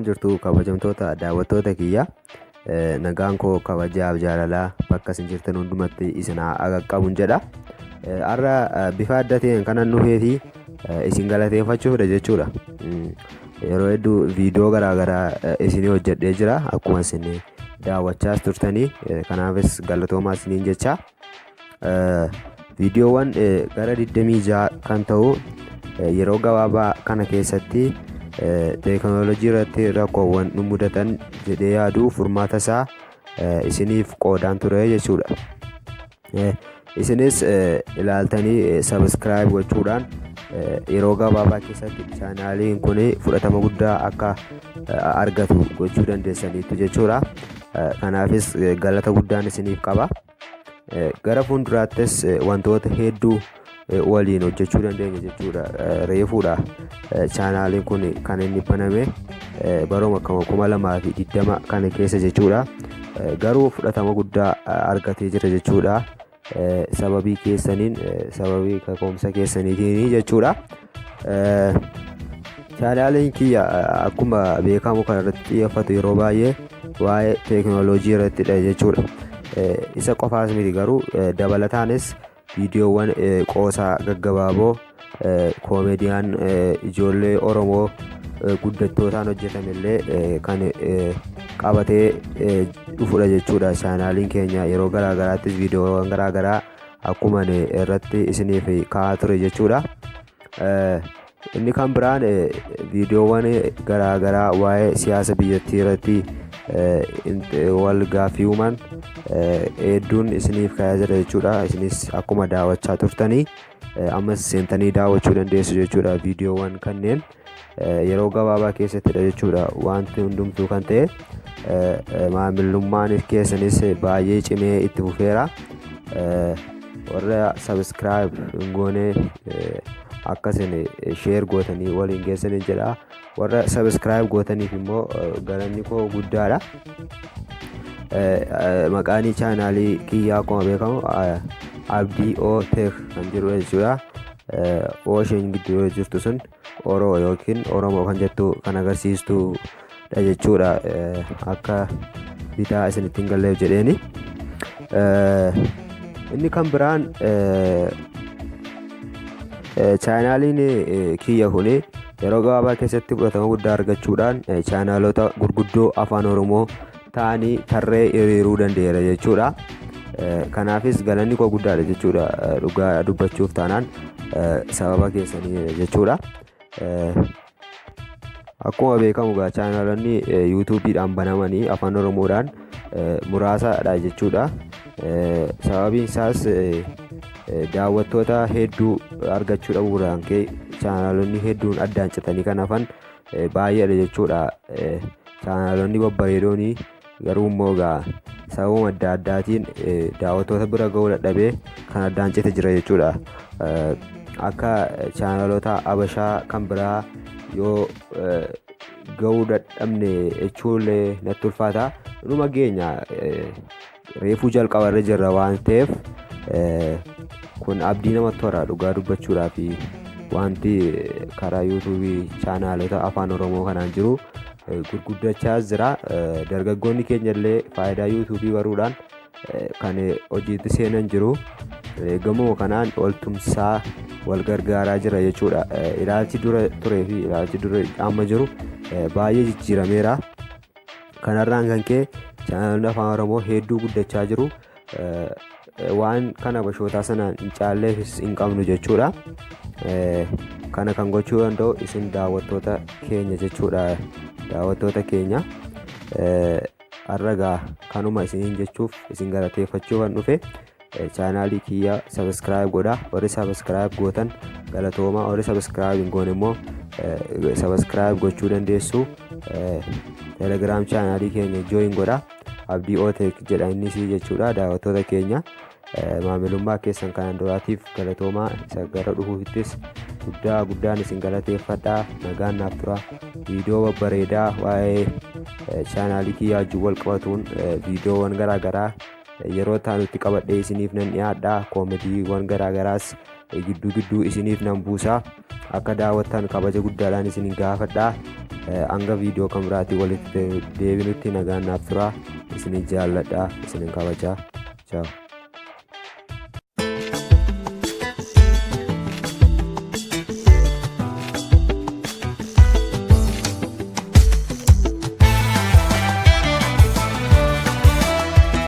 Akkam jirtu kabajamtoota daawwattoota kiyya. Nagaan koo kabajaaf jaalalaa bakka isin jirtan hundumatti isin haa qaqqabun jedha. Har'a bifa adda ta'een kanan dhufeefi isin galateeffachuufidha jechuudha. Yeroo hedduu viidiyoo garaagaraa isinii hojjedhee jira akkuma isin daawwachaas turtanii kanaafis galatoomaa isiniin jecha. Viidiyoowwan gara 26 kan ta'u yeroo gabaabaa kana keessatti teekinooloojii irratti rakkoowwan nu mudatan jedhee yaadu furmaata isaa isiniif qoodaan ture jechuudha. Isinis ilaaltanii subscribe gochuudhaan yeroo gabaabaa keessatti chaanaaliin kun fudhatama guddaa akka argatu gochuu dandeessaniitu jechuudha. Kanaafis galata guddaan isiniif qaba. Gara fuulduraattis wantoota hedduu waliin hojjechuu dandeenya jechuudha. Reefuudha chaanaaliin kun kan inni baname baruma 2020 kana keessa jechuudha. Garuu fudhatama guddaa argatee jira jechuudha. Sababii keessaniin, sababii kaka'umsa keessaniitiin jechuudha. Chaanaaliin kiyya akkuma beekamu kan irratti xiyyeeffatu yeroo baay'ee waa'ee teekinooloojii irrattidha jechuudha. Isa qofaas miti, garuu dabalataanis viidiyoowwan qoosaa gaggabaaboo koomediyaan ijoollee Oromoo guddattootaan hojjetamillee kan qabatee dhufudha jechuudha. Chaanaaliin keenya yeroo garaa garaattis viidiyoowwan garaa garaa akkuma irratti isiniif kaa'aa ture jechuudha. Inni kan biraan viidiyoowwan garaa garaa waa'ee siyaasa biyyattii irratti wal gaaffii uuman hedduun isiniif kaa'ee jira jechuudha. Isinis akkuma daawwachaa turtanii ammas seentanii daawwachuu dandeessu jechuudha viidiyoowwan kanneen. Yeroo gabaabaa keessattidha jechuudha wanti hundumtuu kan ta'e. Maamilummaan keessanis baay'ee cimee itti fufeera. Warra subscribe hin goone akkasin share gootanii waliin geessanii jedha. Warra subscribe gootaniif immoo galanni koo guddaadha. Maqaan chaanaalii kiyyaa akkuma beekamu Abdii O Tech kan jedhu jechuudha. O isheen gidduu jirtu sun Oro yookiin Oromoo kan jettu kan agarsiistudha jechuudha. Akka bitaa isinitti hin galleef jedheeni. Inni kan biraan chaanaaliin kiyya kun yeroo gabaabaa keessatti fudhatama guddaa argachuudhaan chaanaalota gurguddoo afaan Oromoo ta'anii tarree hiriiruu danda'eera jechuudha. Kanaafis galanni koo guddaadha jechuudha, dhugaa dubbachuuf taanaan sababa keessanii jechuudha. Akkuma beekamu egaa chaanaalonni yuutuubiidhaan banamanii afaan Oromoodhaan muraasadha jechuudha. Sababiin isaas daawwattoota hedduu argachuu dhabuudhaan ka'e chaanaalonni hedduun addaan citanii kan hafan baay'eedha jechuudha. Chaanaalonni babbareedoon garuu immoo egaa sababuma adda addaatiin daawwattoota bira ga'uu dadhabee kan addaan cite jira jechuudha. Akka chaanaalota Abashaa kan biraa yoo ga'uu dadhabne jechuullee natti ulfaata. Dhuma geenya, reefuu jalqaba irra jirra waan ta'eef kun abdii namatti hora dhugaa dubbachuudhaaf. Wanti karaa yuutuubii chaanaalota afaan Oromoo kanaan jiru gurguddachaa jira. Dargaggoonni keenya illee faayidaa yuutuubii baruudhaan kan hojiitti seenan jiru. Gamoo kanaan wal tumsaa wal gargaaraa jira jechuudha. Ilaalchi dura turee fi ilaalchi dura amma jiru baay'ee jijjiirameera. Kanarraan kan ka'e chaanaalonni afaan Oromoo hedduu guddachaa jiru. Waan kana bashootaa sanaan hin caalleefis hin qabnu jechuudha. Kana kan gochuu danda'u isin daawwattoota keenya jechuudha. Daawwattoota keenya, har'a gaa kanuma isiniin jechuuf, isin galateeffachuu kan dhufe. Chaanaalii kiyya subscribe godha. Warri subscribe gootan galatooma, warri subscribe hin goone immoo subscribe gochuu dandeessu. Telegiraam chaanaalii keenya join godha, Abdii Otek jedha innis jechuudha. Daawwattoota keenya, maamilummaa keessan kanan duraatiif galatoomaa, isa gara dhufuufittis guddaa guddaan isin galateeffadha. Nagaan naaf tura. Viidiyoo babbareedaa waa'ee chaanaalii kiyyaa wajjin wal qabatuun viidiyoowwan garaa garaa yeroo taanutti qabadhee isiniif nan dhiyaadha. Koomediiwwan garaa garaas gidduu gidduu isiniif nan buusa. Akka daawwattan kabaja guddaadhaan isin gaafadha. Hanga viidiyoo kan biraatiin walitti deebinutti nagaan naaf turaa. Isinin jaalladha, isinin kabajaa. Ciao.